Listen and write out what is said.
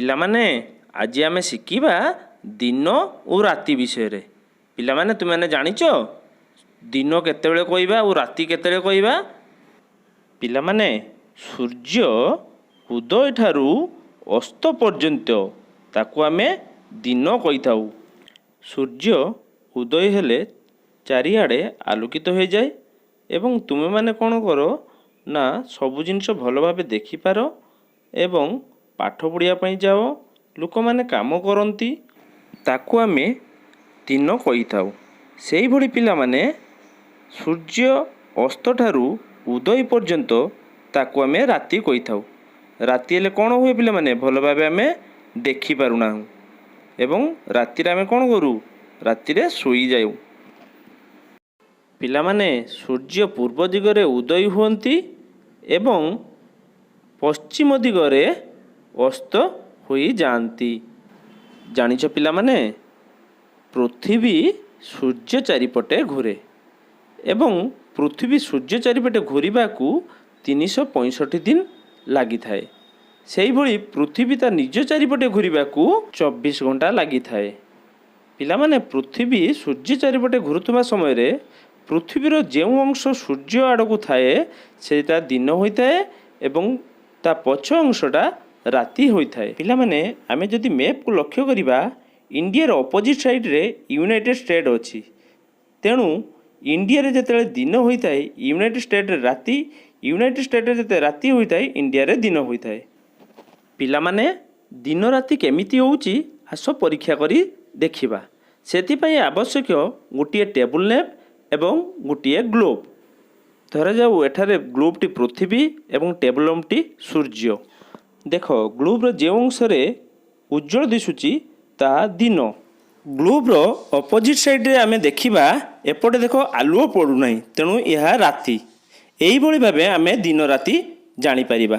ପିଲାମାନେ, ଆଜି ଆମେ ଶିଖିବା ଦିନ ଓ ରାତି ବିଷୟରେ। ପିଲାମାନେ, ତୁମେମାନେ ଜାଣିଛ ଦିନ କେତେବେଳେ କହିବା ଓ ରାତି କେତେବେଳେ କହିବା? ପିଲାମାନେ, ସୂର୍ଯ୍ୟ ଉଦୟ ଠାରୁ ଅସ୍ତ ପର୍ଯ୍ୟନ୍ତ ତାକୁ ଆମେ ଦିନ କହିଥାଉ। ସୂର୍ଯ୍ୟ ଉଦୟ ହେଲେ ଚାରିଆଡ଼େ ଆଲୋକିତ ହୋଇଯାଏ ଏବଂ ତୁମେମାନେ କ'ଣ କର ନା ସବୁ ଜିନିଷ ଭଲ ଭାବେ ଦେଖିପାର ଏବଂ ପାଠ ପଢ଼ିବା ପାଇଁ ଯାଅ, ଲୋକମାନେ କାମ କରନ୍ତି। ତାକୁ ଆମେ ଦିନ କହିଥାଉ। ସେଇଭଳି ପିଲାମାନେ, ସୂର୍ଯ୍ୟ ଅସ୍ତଠାରୁ ଉଦୟ ପର୍ଯ୍ୟନ୍ତ ତାକୁ ଆମେ ରାତି କହିଥାଉ। ରାତି ହେଲେ କ'ଣ ହୁଏ ପିଲାମାନେ? ଭଲ ଭାବେ ଆମେ ଦେଖିପାରୁନାହୁଁ ଏବଂ ରାତିରେ ଆମେ କ'ଣ କରୁ? ରାତିରେ ଶୋଇଯାଉ। ପିଲାମାନେ, ସୂର୍ଯ୍ୟ ପୂର୍ବ ଦିଗରେ ଉଦୟ ହୁଅନ୍ତି ଏବଂ ପଶ୍ଚିମ ଦିଗରେ ଅସ୍ତ ହୋଇଯାଆନ୍ତି। ଜାଣିଛ ପିଲାମାନେ, ପୃଥିବୀ ସୂର୍ଯ୍ୟ ଚାରିପଟେ ଘୂରେ ଏବଂ ପୃଥିବୀ ସୂର୍ଯ୍ୟ ଚାରିପଟେ ଘୂରିବାକୁ 365 ଦିନ ଲାଗିଥାଏ। ସେଇଭଳି ପୃଥିବୀ ତା ନିଜ ଚାରିପଟେ ଘୂରିବାକୁ 24 ଘଣ୍ଟା ଲାଗିଥାଏ। ପିଲାମାନେ, ପୃଥିବୀ ସୂର୍ଯ୍ୟ ଚାରିପଟେ ଘୁରୁଥିବା ସମୟରେ ପୃଥିବୀର ଯେଉଁ ଅଂଶ ସୂର୍ଯ୍ୟ ଆଡ଼କୁ ଥାଏ, ସେଇଟା ଦିନ ହୋଇଥାଏ ଏବଂ ତା ପଛ ଅଂଶଟା ରାତି ହୋଇଥାଏ। ପିଲାମାନେ, ଆମେ ଯଦି ମ୍ୟାପ୍କୁ ଲକ୍ଷ୍ୟ କରିବା, ଇଣ୍ଡିଆର ଅପୋଜିଟ୍ ସାଇଡ଼୍ରେ ୟୁନାଇଟେଡ଼ ଷ୍ଟେଟ୍ ଅଛି। ତେଣୁ ଇଣ୍ଡିଆରେ ଯେତେବେଳେ ଦିନ ହୋଇଥାଏ, ୟୁନାଇଟେଡ଼ ଷ୍ଟେଟ୍ରେ ରାତି। ୟୁନାଇଟେଡ଼ ଷ୍ଟେଟ୍ରେ ଯେତେବେଳେ ରାତି ହୋଇଥାଏ, ଇଣ୍ଡିଆରେ ଦିନ ହୋଇଥାଏ। ପିଲାମାନେ, ଦିନ ରାତି କେମିତି ହେଉଛି, ଆସ ପରୀକ୍ଷା କରି ଦେଖିବା। ସେଥିପାଇଁ ଆବଶ୍ୟକ ଗୋଟିଏ ଟେବୁଲ୍ ଲ୍ୟାମ୍ପ ଏବଂ ଗୋଟିଏ ଗ୍ଲୋବ୍। ଧରାଯାଉ ଏଠାରେ ଗ୍ଲୋବ୍ଟି ପୃଥିବୀ ଏବଂ ଟେବୁଲ୍ ଲ୍ୟାମ୍ପଟି ସୂର୍ଯ୍ୟ। ଦେଖ, ଗ୍ଲୋବ୍ର ଯେଉଁ ଅଂଶରେ ଉଜ୍ଜଳ ଦିଶୁଛି, ତାହା ଦିନ। ଗ୍ଲୋବ୍ର ଅପୋଜିଟ୍ ସାଇଡ଼୍ରେ ଆମେ ଦେଖିବା, ଏପଟେ ଦେଖ, ଆଲୁଅ ପଡ଼ୁନାହିଁ, ତେଣୁ ଏହା ରାତି। ଏଇଭଳି ଭାବେ ଆମେ ଦିନ ରାତି ଜାଣିପାରିବା।